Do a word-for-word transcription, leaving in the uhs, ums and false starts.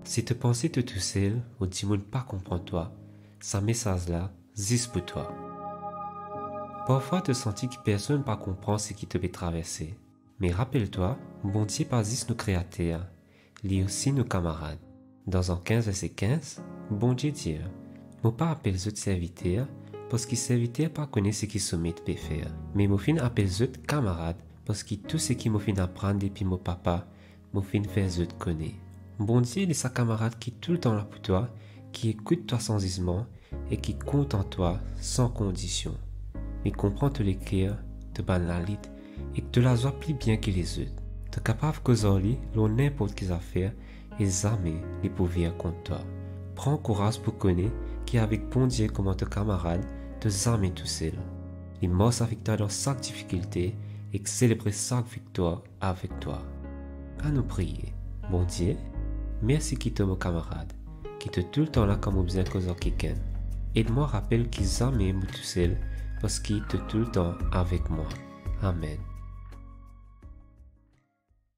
Si to panse to tousel ou dimoun pa konpran twa, sa mesaz la zis pou twa. Parfwa to santi ki personn pa konpran seki to pe traverse. Me rapel twa, Bondie pa zis nou Kreater, li osi nou kamarad. Dan Zan kinz verse kinz, Bondie dir, "Mo pa apel zot serviter, parski serviter pa kone seki so met pe fer, me mo finn apel zot kamarad, parski tou seki mo finn aprann depi mo Papa, mo finn fer zot kone." Bondie li sa kamarad ki toultan la pou twa, ki ekout twa san zizman e ki kontan twa san kondision. Li konpran to leker, to bann lalit ek to lazwa pli bien ki lezot. To kapav koz ar li lor ninport ki zafer e zame li pou vir kont twa. Pran kouraz pou kone ki avek Bondie kouma to kamarad, to zame tousel. Li mars avek twa dan sak difikilte ek selebre sak viktwar avek twa. Anou priye. Bondie, mersi ki to mo kamarad, ki to toultan la kan mo bizin koz ar kikenn. Ed mwa rapel ki zame mo tousel, parski to toultan avek mwa. Amen.